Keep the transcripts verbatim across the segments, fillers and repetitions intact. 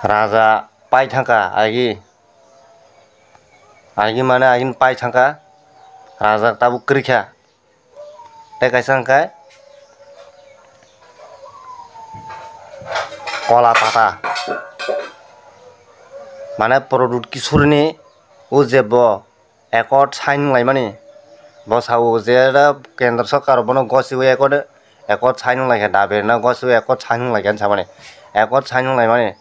Raja pai thangkha agi, agi mane agi pai thangkha, raja tabuk kwrwikha. Tei kaisa hwnkhe kola pata, mane Pradyut Kishorni o je bo accord sign wnglaimani, bo sao je da kendro sorkar bono gosiwi accord, accord sign wnglaikha, dabi rwna gosiwi accord sign wnglaikha hinwi samani, accord sign wnglaimani,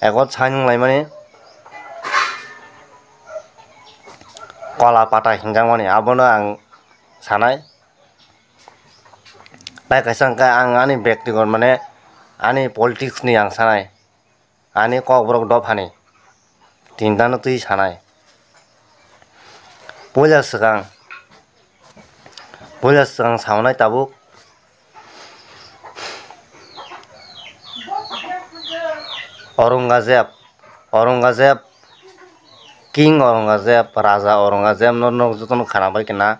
accord sign wnglaimani kola pata hinjakmani, abono ang sanai. Tai kaisa hwnkhe ang ani bektigot mane ani politics ni ang sanai. Ani kokborok dophani tintano twi sanai. Puila swkang, puila swkang saunai tabuk Aurangzeb, Aurangzeb, King Aurangzeb, Raja Aurangzeb no nok jotono khwnabai khe na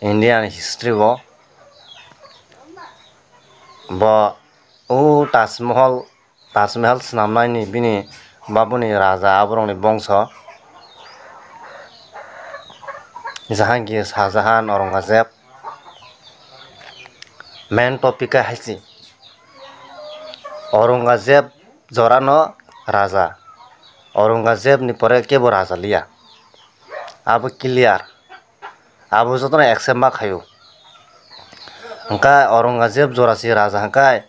India ni history o. Bo o Taj Mahal Taj Mahal swnamnaini bini babuni raja aborokni bongso, Jahangir, Shah Jahan, Aurangzeb. Main topic khe hai se, Aurangzeb jorano raja, Aurangzebni pore kebo raja liya, abo clear. Abo jotono accept ma khaio. Hwnkhe Aurangzeb jorasi raja hwnkhe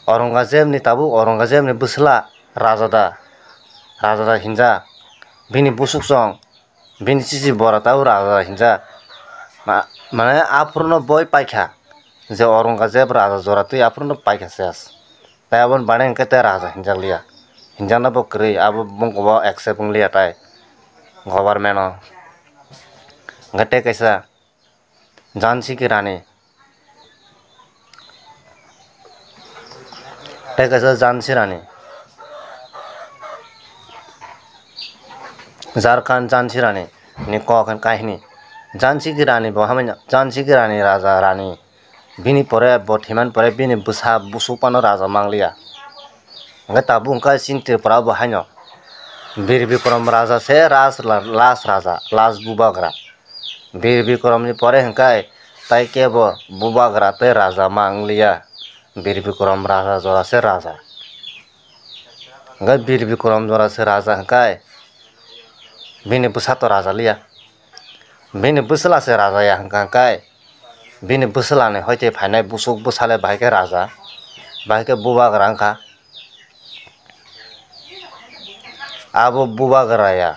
Aurangzebni tabuk Aurangzebni bwsla raja da, raja da hinjak. Bini busuksong, bini chichi bora tabuk raja da hinjak. Ma-, mane aphuru no boi paikha je Aurangzeb raja jora twi aphuru no paikha ses. Tai aboni bana hwnkhe tei raja hinjak liya. Hinjakna bo kwrwi, abo bongkha bo accept wng liya tai government o. Hwnkhe tei kaisa Jhansi ki Rani. Tei kaisa Jhansi Rani. Jharkhand Jhansi Rani ni kok hwn kahini. Jhansi ki Rani bo hamya, Jhansi ki Rani raja rani. Bini pore bo thwimani pore bini bwsa busuk phano raja mangliya. Hwnkhe tabuk hwnkhe chini Tripura bo haino Bir Bikram raja se ras-, last raja, last bubagra. Bir Bikramni pore hwnkhe tai kebo bubagra tei raja mangliya. Bir Bikram raja jora se raja. Hwnkhe Bir Bikram jora se raja hwnkhe bini bwsa to raja liya. Bini bwsla se raja ya hwnkha hwnkhe bini bwslani hoite phainai busuk bwsale bahai khe raja, bahai khe bubagra wngkha. Abo bubagra ya.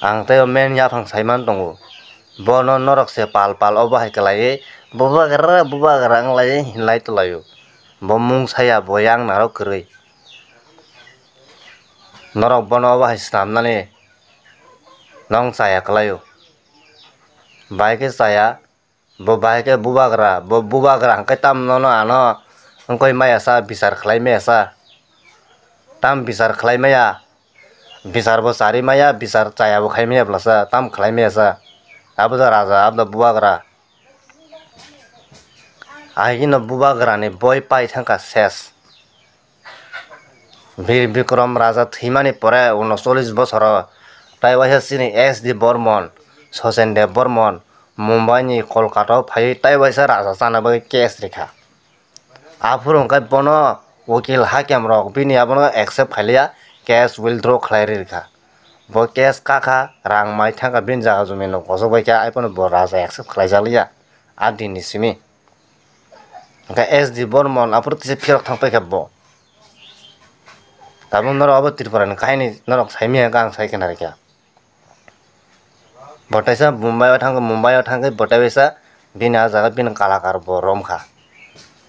Ang tei o men yaphang saiman tongo. Bono norok se pal pal obo hai kwlaiwi bubagra bubagra wng laiwi hinlai twlaio. Bo mung saya bo yang narok kwrwi. Norok bono obo hai swnamnani nong chaya kwlaio. Bai khe chaya, bo bai khe bubagra, bo bubagra hwnkhe tamo no ano wngkoi maya sa, bichar khlai maya sa. Tam bichar khlai maya, bichar bo chari maya, bichar chaya bo khai maya bwlasa, tam khlai maya sa. Abo da raja, abo da bubagra. Ahigino bubagrani boi pai thangkha ses. Bir Bikram raja thwimani pore unocholish bosoro tai waisa chini S D Bormon, Sochen Dev Bormon Mumbai ni Kolkata o phaiwi tai waisa raja chana bagwi case rikha. Aphuru hwnkhe bono ukil hakem rok bini abono accept khailiya, case withdraw khlai rikha. Bo case kakha, rang mai thangkha, bini jaga jumi no gosok baikha, ai phano bo raja accept khlaijak liya a din ni simi. Hwnkhe S D Bormon aphuru tisa phirok thang paikha bo. Tabuk norok abo Tripura ni kahini norok saimanya hwnkhe ang sai khna rikha. Bo teisa Mumbai o thangkhe, Mumbai o thangkhe bo teisa bini ah jaga bini kalakar bo romkha.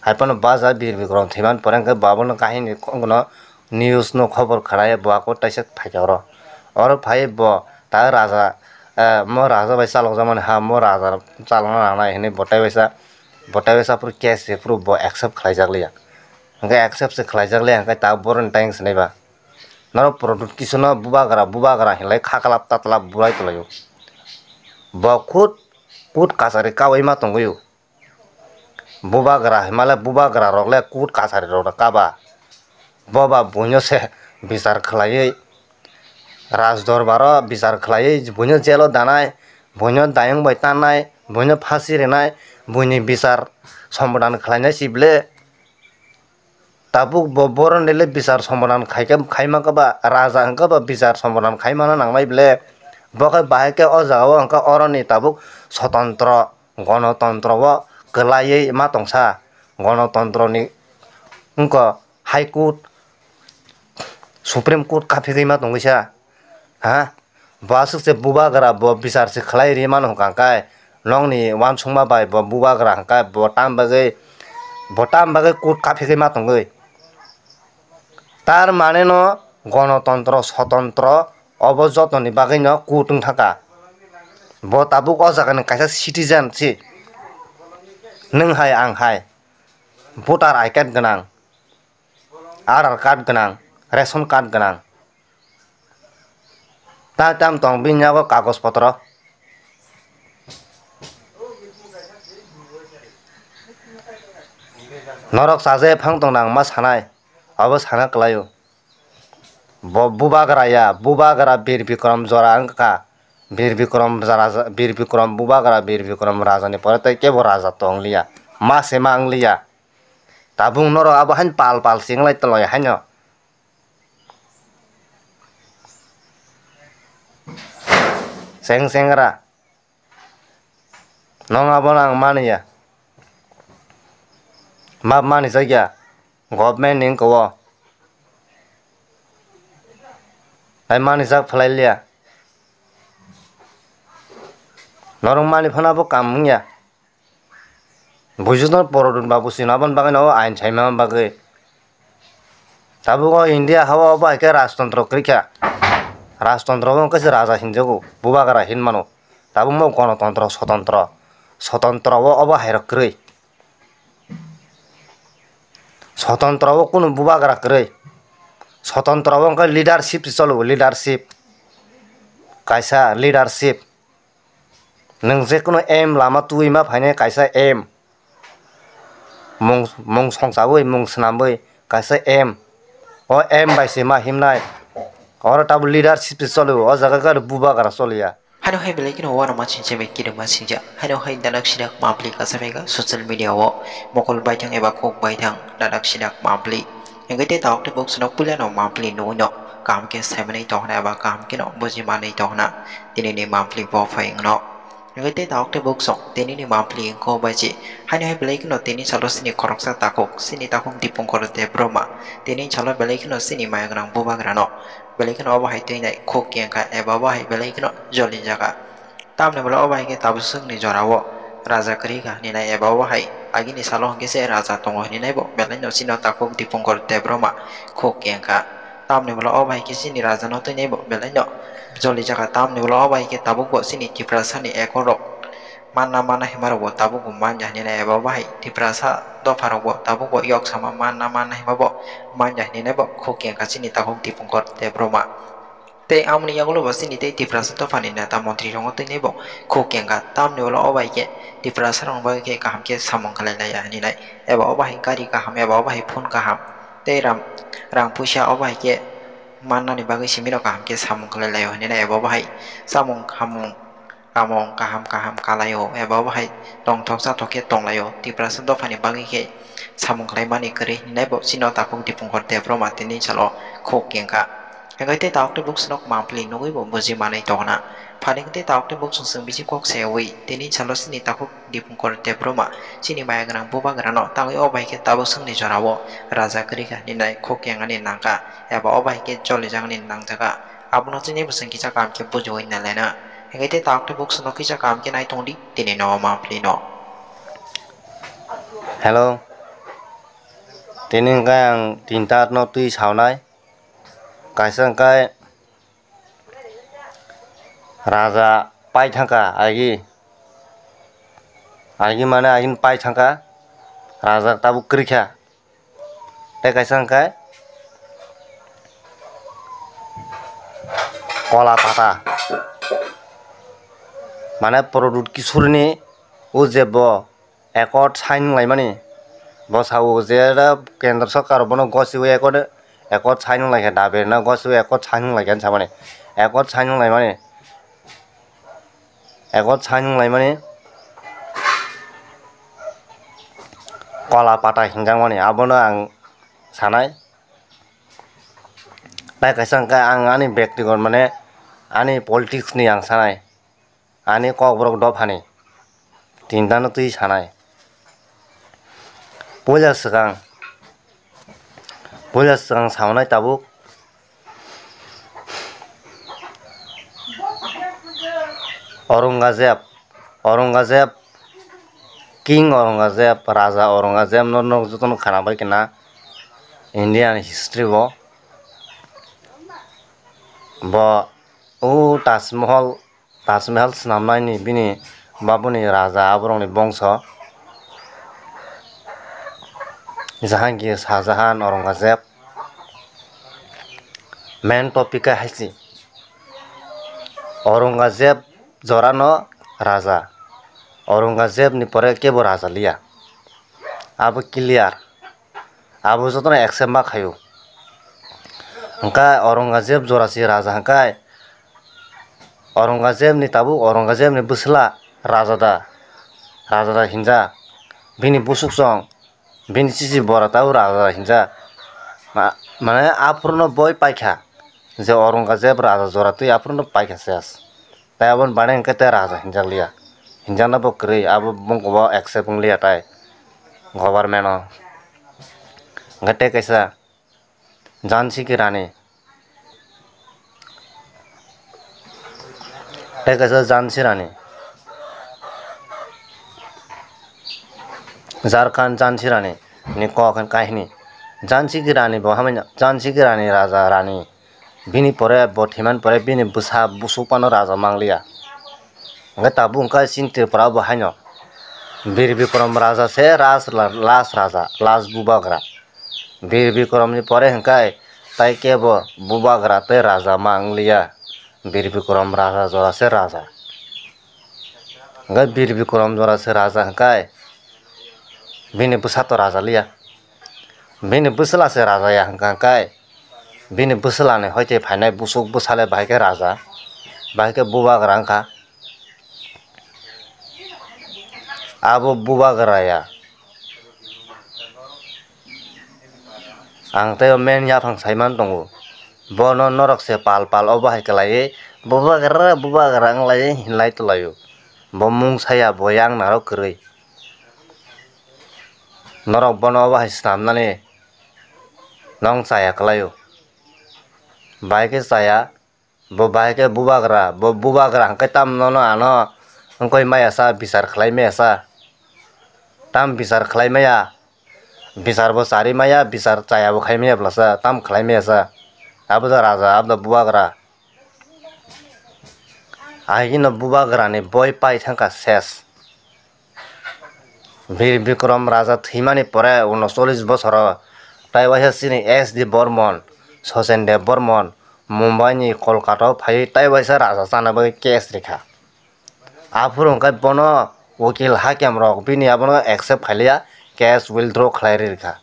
Hai phano baja Bir Bikram thwimani pore hwnkhe bo abono kahini wngkhe no news no khobor khwlaiya bo ako teisa phaikha oro. Oro phaiwi bo ta raja, eh, mo raja bai chalokjakmani ha, mo raja chalokna nangnai hinwi bo teisa, bo teisa phuru case se phuru bo accept khlaijakliya. Hwnkhe accept se khlaijakliya hwnkhe ta boroni tang sinai ba. Norok Pradyut Kishorno bubagra, bubagra hinlai khaklap tatlap bulai tonglaio. Bo khud kut kachari kaui ma tongwio. Bubagra himale bubagra rok le kut kachari rok no kaba. Bo ba buino se bichar khlaiwi, raj dorbaro bichar khlaiwi buino jelo danai, buino dayung bai tannai, buino phasi rinai, buini bichar sombodhan khlainai si ble. Tabuk bo boroni le bichar sombodhan khaikhe, khaima khe ba raja hwnkhe ba bichar sombodhan khaimano nangnai ble. Bo khe bahai khe o jaga o hwnkhe oroni tabuk sotontro, gonotontro o kwlaiwi ma tongsa. Gonotontroni wngkha High Court, Supreme Court kaphigwi ma tongwisa. Ha? Bo aswk se bubagra, bo bichar se khlai ri mano hwnkha khe, nokni uansukma bai bo bubagra hwnkha khe, bo tam bagwi, bo tam bagwi kut kaphigwi ma tongwi. Tar mane no gonotontro, sotontro, obo jotoni bagwi no kut wng thangkha. Bo tabuk o jaga ni kaisa citizen si. Nwng hai, ang hai. Voter I card gwnang. Aadhaar card gwnang, ration card gwnang. Ta tam tong bini yago kagoj potro. Norok chaje phang tong nang ma sanai, abo sana kwlaio. Bo bubagra ya, bubagra Bir Bikram jora wngkha. Bir Bikram raja, Bir Bikram bubagra, Bir Bikram raja ni pore tei kebo raja tong liya. Ma se ma wng liya. Tabuk norok abo haino pal pal se wnglai tonglai haino. Seng sengra. Nong abono ang mani ya. Map mani jak ya. Government ni wngkha o. Hai mani jak phlai liya. Norok mani phano bo kam wngya. Buisukno porodun babu sino aboni bagwi no ain saima bagwi. Tabuk o India ha o bo hai khe rajtontro kwrwi kha. Rajtontro bo wngkha se raja hinjago, bubagra hin mano. Tabuk mo gonotontro, sotontro. Sotontro o obo hai rok kwrwi. Sotontro o kunu bubagra kwrwi. Sotontro o wngkha leadership se cholo, leadership. Kaisa leadership. Nwng jekunu aim lama twiwi ma phainai kaisa aim. Mung, mung songchawi, mung swnamwi kaisa aim. O aim bai se ma himnai. Oro tabuk leadership se choli o, o jaga gari bubagra choliya. Haino hai belai kheno uanama singcha bai kirima singcha. Haino hai dadak sidak mapli kasamega social media o mokol baithang eba kok baithang dadak sidak mapli. Hingke te tabuk te bok swnok puila no mapli nugui no kaham khe saimanwi tongna eba kaham kheno bujimanwi tongna. Tini ni mapli bo phai wngno. Hingke tei tabuk tei bok song tini ni mapli wngkha o bai se. Haino hai belai kheno tini salo sini khoroksa takhuk, sini takhuk Dipongkor Debbarma. Tini salo belai kheno sini maya gwnang bubagra no. Belai kheno obo hai twi nai khuk kengkha eba obo hai belai kheno joli jaga. Tamni bwla obo hai khe tabuk swkni jora o raja kwrwi kha hinwi nai eba obo hai agini salo hwnkhe se raja tongo hinwi nai bo belai no sino takhuk Dipongkor Debbarma khuk kengkha. Tamni bwla obo hai khe chini raja no twi nai bo belai no joli jaga. Tamni bwla obo hai khe tabuk bo chini Tiprasa ni ekor rok manna manna hima rok bo tabuk bo manya hinwi nai eba obo hai Tiprasa dopha rok bo tabuk bo yok sama manna manna hima bo manya hinwi nai bo khuk kengkha chini takhuk Dipongkor Debbarma. Tei amoni yagulo bo chini tei Tiprasa dopha ni neta montri rok no twi nai bo khuk kengkha. Tamni bwla obo hai khe Tiprasa rok ni bagwi khe kaham khe samung khlai laiya hinwi nai eba obo hai gari kaham eba obo hai phone kaham. Tei ram, rang puisa obo hai khe mannani bagwi simi no kaham khe samung khlai laio hinwi nai eba obo hai samung hamung kamung kaham kaham kalaio eba obo hai tongthok chathok khe tonglaio. Tiprasa dophani bagwi khe samung khlaimani kwrwi hinwi nai bo chini o takhuk Dipongkor Debbarma tini salo khuk kengkha. Hingke tei tabuk tei bok swnok mapli nugui bo buji manwi tongna. Phaning tei tabuk tei bok song song bisi kok sewi tini salo chini takhuk Dipongkor Debbarma chini maya gwnang bubagra no tangwi obo hai khe tabuk swkni jora o raja kwrwi kha hinwi nai khuk kengani nangkha eba obo hai khe joli jagani nangjaga. Abono chini bwswng kisa kaham khe bujiwi nai laina. Hingke tei tabuk tei bok swnok kisa kaham khe nai tongdi tini no mapli no. Hello. Tini hwnkhe ang tinta no twi sawnai. Kaisa hwnkhe raja pai thangkha agi. Agi mane agini pai thangkha. Raja tabuk kwrwi kha. Tei kaisa hwnkhe kola pata. Mane Pradyut Kishorni o je bo accord sign wng laimani. Bo sao je da kendro sorkar bono gosiwi accord, accord sign wng laikha, dabi rwna gosiwi accord sign wng laikha hinwi samani. Accord sign wng laimani. Accord sign wng laimani. Kola pata hinjakmani abono ang sanai. Tai kaisa hwnkhe ang ani bektigot mane ani politics ni ang sanai. Ani kokborok dophani tintano twi sanai. Puila swkang, puila swkang saunai tabuk. Aurangzeb, Aurangzeb, King Aurangzeb, Raja Aurangzeb no nok jotono khwnabai kena Indian history o. Bo o Taj Mahal Taj Mahal swnamnaini bini babuni raja aborokni bongso Jahangir, Shah Jahan, Aurangzeb. Main topic khe hai se Aurangzeb jorano raja, Aurangzebni pore kebo raja liya, abo clear. Abo jotono accept ma khaio. Hwnkhe Aurangzeb jorasi raja hwnkhe Aurangzebni tabuk Aurangzebni bwsla raja da, raja da hinjak. Bini busuksong, bini chichi bora tabuk raja da hinjak. Ma-, mane aphuru no boi paikha je Aurangzeb raja jora twi aphuru no paikha ses. Tai aboni bagwi hwnkhe tei raja hinjak liya. Hinjakna bo kwrwi, abo bongkha bo accept wng liya tai government o. Hwnkhe tei kaisa Jhansi ki Rani, tei kaisa Jhansi Rani, Jharkhand Jhansi Rani ni kok kahini. Jhansi ki Rani bo hamya, Jhansi ki Rani raja rani. Bini pore bo thwimani pore bini bwsa busuk phano raja mangliya. Hwnkhe tabuk hwnkhe chini Tripura bo haino Bir Bikram raja se ras-, last raja, last bubagra. Bir Bikramni pore hwnkhe tai kebo bubagra tei raja mangliya. Bir Bikram raja jora se raja. Hwnkhe Bir Bikram jora se raja hwnkhe bini bwsa to raja liya. Bini bwsla se raja ya hwnkha hwnkhe bini bwslani hoite phainai busuk bwsale bahai khe raja, bahai khe bubagra wngkha. Abo bubagra ya. Ang tei o main yaphang saiman tongo. Bono norok se pal pal obo hai kwlaiwi bubagra bubagra wng laiwi hinlai twlaio. Bo mung saya bo yang narok kwrwi. Norok bono obo hai swnamnani nong chaya kwlaio. Bai khe chaya, bo bai khe bubagra, bo bubagra hwnkhe tamo no ano wngkoi maya sa, bichar khlai maya sa. Tam bichar khlai maya, bichar bo chari maya, bichar chaya bo khai maya bwlasa, tam khlai maya sa. Abo da raja, abo da bubagra. Ahino bubagrani boi pai thangkha ses. Bir Bikram raja thwimani pore unocholish bosoro tai waisa chini S D Bormon, Sochen Dev Bormon Mumbai ni Kolkata o phaiwi tai waisa raja chana bagwi case rikha. Aphuru hwnkhe bono ukil hakem rok bini abono accept khailiya, case withdraw khlai rikha.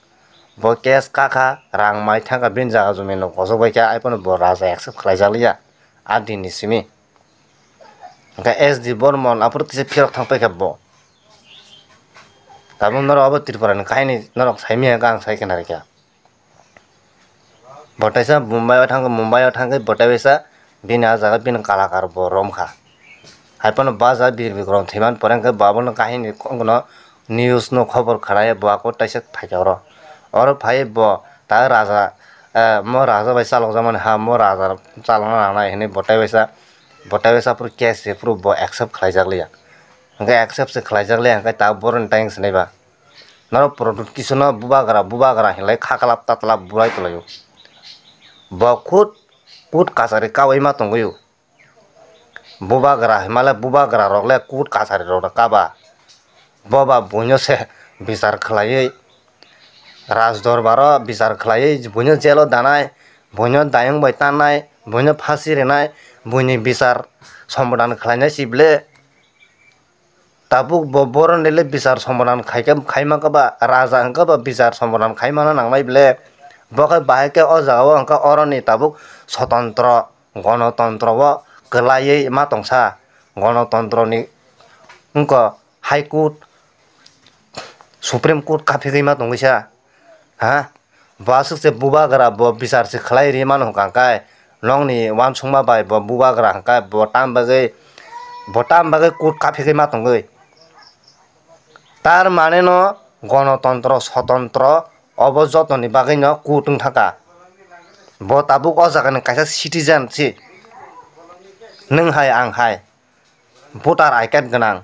Bo case kakha, rang mai thangkha, bini jaga jumi no gojok baikha, aiphano bo raja accept khlaijakliya a din ni simi. Hwnkhe S D Bormon aphuru tisa phirok thang paikha bo. Tabuk norok abo Tripura ni kahini norok saimanya hwnkhe ang sai khna rikha. Bo teisa Mumbai o thangkhe, Mumbai o thangkhe bo teisa bini ah jaga bini kalakar bo romkha. Haiphano baja Bir Bikram thwimani pore hwnkhe bo abono kahini wngkhe no news no khobor khwlaiya bo ako teisa phaikha oro. Oro phaiwi bo ta raja, eh, mo raja bai chalokjakmani ha, mo raja chalokna nangnai hinwi bo teisa, bo teisa phuru case se phuru bo accept khlaijakliya. Hwnkhe accept se khlaijakliya hwnkhe ta boroni thanks hinwi ba. Norok product kisu no bubagra, bubagra hinlai khaklap tatlap bulai tonglaio. Bo khud kut kachari kaui ma tongwio. Bubagra hinmale bubagra rok le kut kachari rok no kaba. Bo ba buino se bichar khlaiwi, raj dorbar o bichar khlaiwi, buino jail o danai, buino dayung bai tannai, buino phasi rinai, buini bichar sombodhan khlainai si ble. Tabuk bo boroni le bichar somadan khai khe, khai mankha ba, raja hwnkhe ba bichar somadan khai mana nangnai ble. Bo khe bahai khe o jaga o hwnkhe oroni tabuk sotontro, gonotontro o kwlaiwi ma tongsa. Gonotontro ni wngkha High Court, Supreme Court kaphigwi ma tongwi sa. Ha? Bo aswk se bubagra, bo bichar se khlai ri mano hwnkha khe, nokni uansukma bai bo bubagra hwnkha, bo tam bagwi, bo tam bagwi court kaphigwi ma tongwi. Tar mane no gonotontro, sotontro, obo jotoni bagwi no court wng thaka. Bo tabuk o jaga ni kaisa citizen si. Nwng hai, ang hai. Voter I card gwnang.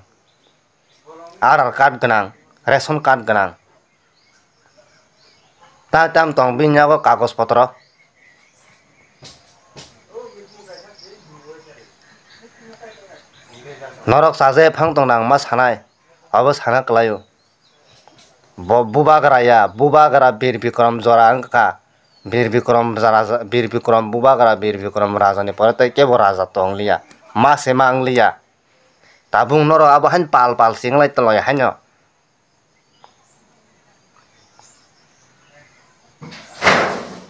Aadhaar card gwnang, ration card gwnang. Ta tam tong bini yago kagoj potro. Norok chaje phang tong nang ma sanai, abo sana kwlaio. Bo bubagra ya, bubagra Bir Bikram jora wngkha. Bir Bikram raja, Bir Bikram bubagra, Bir Bikram raja ni pore tei kebo raja tong liya. Ma se ma wng liya. Tabuk norok abo haino pal pal se wnglai tonglai haino.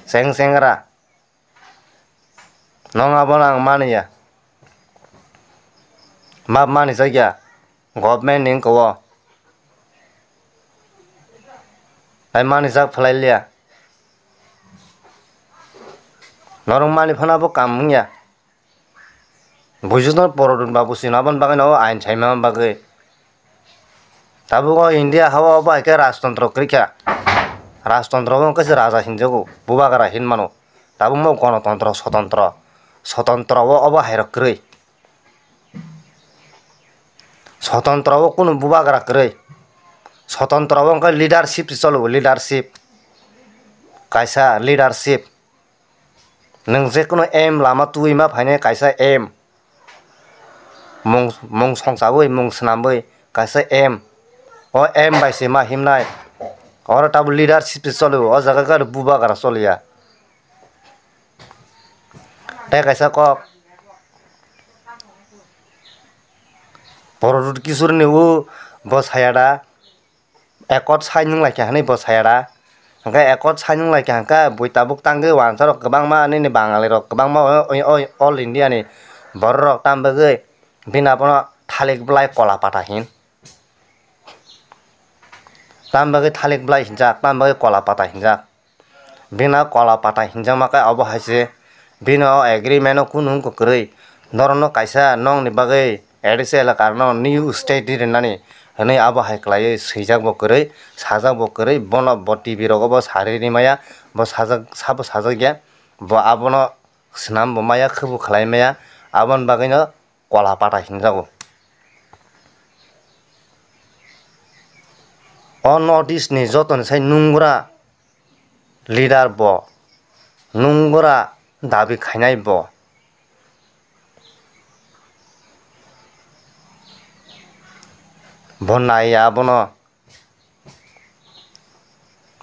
Seng sengra. Nong abono ang mani ya. Map mani jak ya. Government ni wngkha o. Tai mani jak phlai liya. Norok mani phano bo kam wngya. Buisu no porodun babu sino aboni bagwi no ain saima bagwi. Tabuk o India ha o bai khe rajtontro kwrwi kha. Rajtontro o wngkha se raja hinjago, bubagra hin mano. Tabuk mo gonotontro, sotontro. Sotontro o obo hai rok kwrwi. Sotontro o kunu bubagra kwrwi. Sotontro o wngkha leadership se cholo, leadership. Kaisa leadership. Nwng jekunu aim lama twiwi ma phainai kaisa aim. Mung, mung songchawi, mung swnamwi kaisa aim. O aim bai se ma himnai. Oro tabuk leadership se choli o, o jaga khe bubagra choliya. Tei kaisa kok. Prodot Kishore ni o bo sayada. Accord sign wng lai kha hwnwi bo sayada. Hwnkhe accord sign wng lai kha hwnkhe bui tabuk tangwi uansarok kwbangma nini Bangalirok kwbangma o, o, o, All India ni bororok tam bagwi bini abono thalik bwlai kola pata hin. Tam bagwi thalik bwlai hinjak, tam bagwi kola pata hinjak. Bini kola pata hinjakma khe obo hai se bini o agreement o kunu wngkha kwrwi. Norokno kaisa nokni bagwi A D C elaka rokno new state di rwnani hwnwi abo hai kwlaiwi swijak bo kwrwi, sajak bo kwrwi, bono bo T V rogo bo sari rimaya, bo sajak, sabo sajak ya, bo abono swnam bo maya, khwbo khlai maya, aboni bagwino kola pata hinjago. O North East ni jotoni sai nungra leader bo, nungra dabi khainai bo. Bo nai abono.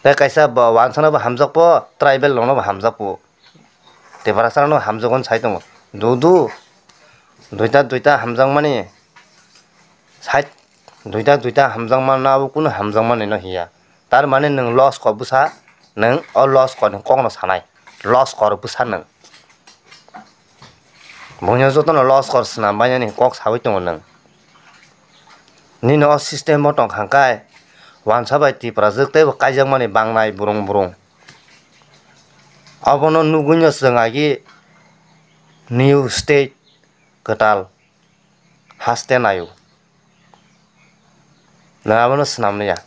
Tei kaisa bo wansano bo hamjakpo, tribal rokno bo hamjakpo. Tiprasa rokno hamjago sai tongo. Dudu, duita duita hamjakmani, side, duita duita hamjakmano abo kunu hamjakmani no hiya. Tar mane nwng loss kor bwsa, nwng o loss korni kokno sanai. Loss kor bwsa nwng. Buino jotono loss kor swnam bainani kok saui tongo nwng. Nini o system o tongkha hwnkhe wansa bai Tiprajwk teibo kaijakmani bangnai burung burung. Abono nugwino chwng agi new state kwtal haste naio. Nwng abono swnam liya.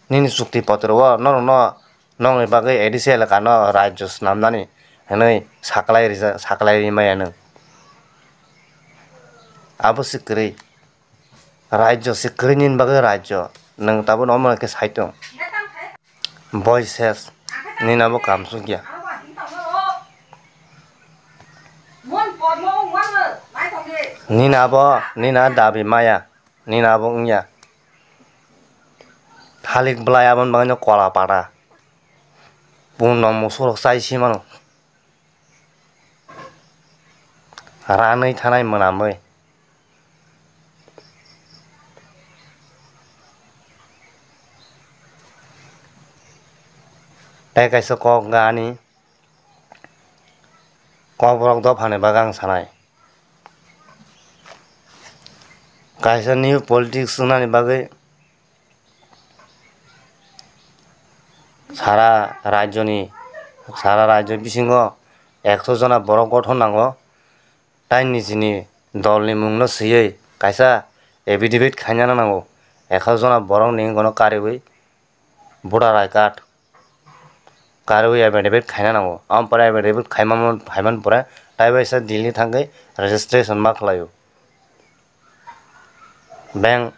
Nini chukti potro o norokno nokni bagwi A D C elaka no rajyo swnamnani hwnwi saklai rija-, saklai rimaya nwng. Abo se kwrwi. Rajyo se kwrwi nini bagwi rajyo. Nwng tabuk omo khe sai tong. Boi ses. Nini abo kamsuk ya. Nini abo, nini a dabi maya. Nini abo wngya. Thalik bwlai aboni bagwino kola pata. Buno musurok chai si mano. Ranwi thanai mwnamwi. Tei kaisa kok wngkha ani Kokborok dophani bagwi ang sanai. Kaisa new politics wngnani bagwi sara rajyoni, sara rajyo bisingo ekso jona borok gothon nango. Tai nijini dolni mungno swiwi kaisa affidavit khaina nango. Ekso jona borokni wngkano kariwi voter I card karwi affidavit khaina nango. Aboni pore affidavit khaimano, khaimani pore tai bai se Delhi thangwi registration ma khlaio. Bank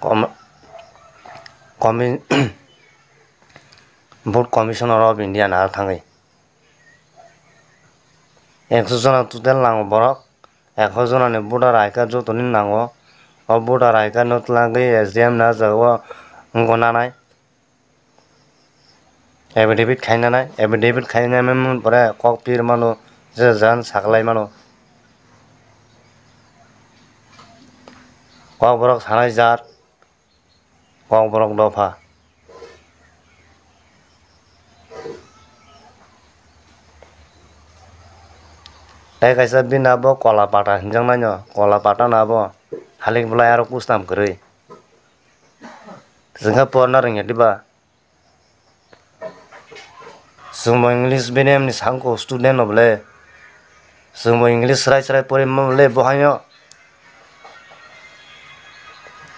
com-, commi-, Vote Commissioner of India na thangwi. Ekso jona total nango borok. Ekso jonani voter I card jotoni nango. O voter I card no twlangwi S D M na jagao wngkha nanai. Affidavit khainanai, affidavit khainai pore kok pir mano, je jan saklai mano. Kokborok sanai jar, Kokborok dopha. Tei kaisa bini abo kola pata hinjaknaino, kola pata no abo halik bolai aro kustam kwrwi. Chwngkha porna rwngya diba? Chwngbo English medium ni sangko student no bole. Chwngbo English srai srai pori mano bole bo haino.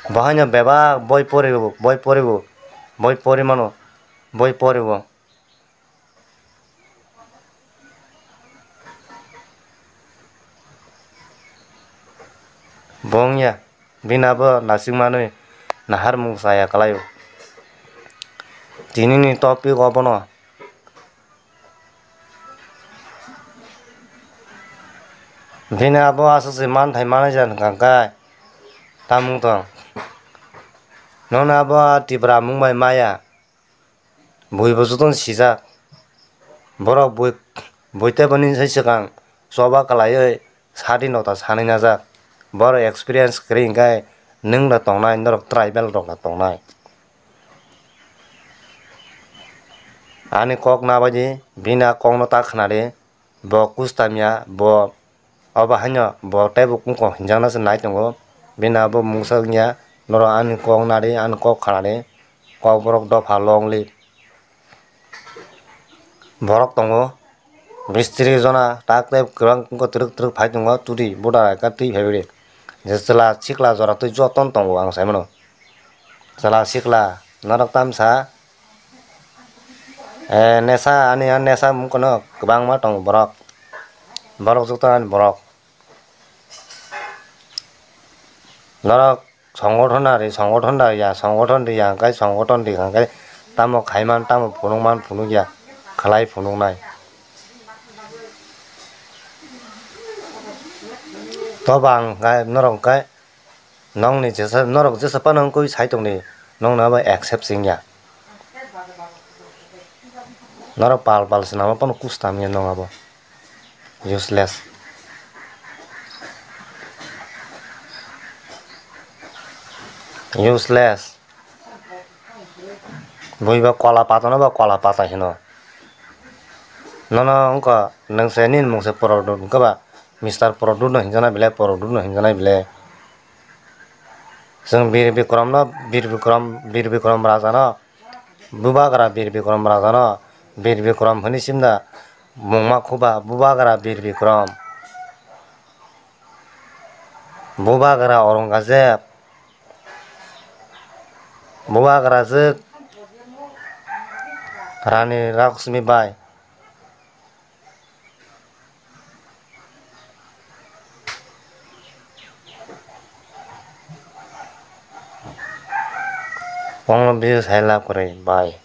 Bo haino bebak boi poribo, boi poribo, boi pori mano, boi poribo. Bo wngya, bini abo nasing manwi naharmung chaya kwlaio. Tinini topic obono. Bini abo aswk se manthai manai jan hwnkha khe tamung tong. Nono abo Tipra mung bai maya. Bui bo jotono sijak. Borok bui, bui tei boni sai swkang choba kwlaiwi sadi nokta sanwi najak. Borok experience kwrwi hwnkhe nwng da tongnai, norok tribal rok da tongnai. Ani kok nabaidi, bini a kokno ta khwnadi. Bo kustam ya, bo obo haino bo teibo wngkok hinjakna se nai tongo. Bini abo mungsa wngya, norok ani kok nadi, ani kok khanadi, kokborok dopha long live. Borok tongo, bistiri jona tak tei kwbang wngkha twrwk twrwk phai tongo, turi voter I card twi phaibaidi. Je chwla sikla jora twi jotono tongo ang saimano. Chwla sikla norok tamsa, eh, nesa ani a nesa mungkono kwbangma tongo borok. Borok joto ani borok. Norok songothon ari, songothon da ya, songothon ri ya, hwnkhe songothon ri hwnkhe tamo khaiman, tamo phunukman phunukya, khlai phunuknai. Toba ang hwnkhe norok hwnkhe nokni jesa, norok jesa phano wngkhe sai tongdi, nokno abo accept se wngya. Norok pal pal swnamwi phano kustam ya nok abo. Useless. Useless. Bui ba kola pata no ba kola pata hino. Nono wngkha nwng se nini mung se Produt wngkha ba Mister Produt no hinjana bile, Produt no hinjana bile. Chwng Bir Bikrom no, Bir Bikrom, Bir Bikrom Raja no Bubagra Bir Bikrom Raja no Bir Bikrom hwnwi simda mungma khuba Bubagra Bir Bikrom. Bubagra Aurangzeb. Bubagra jwk Rani Laxmi bai. Omo video sai lab kwrwi bai.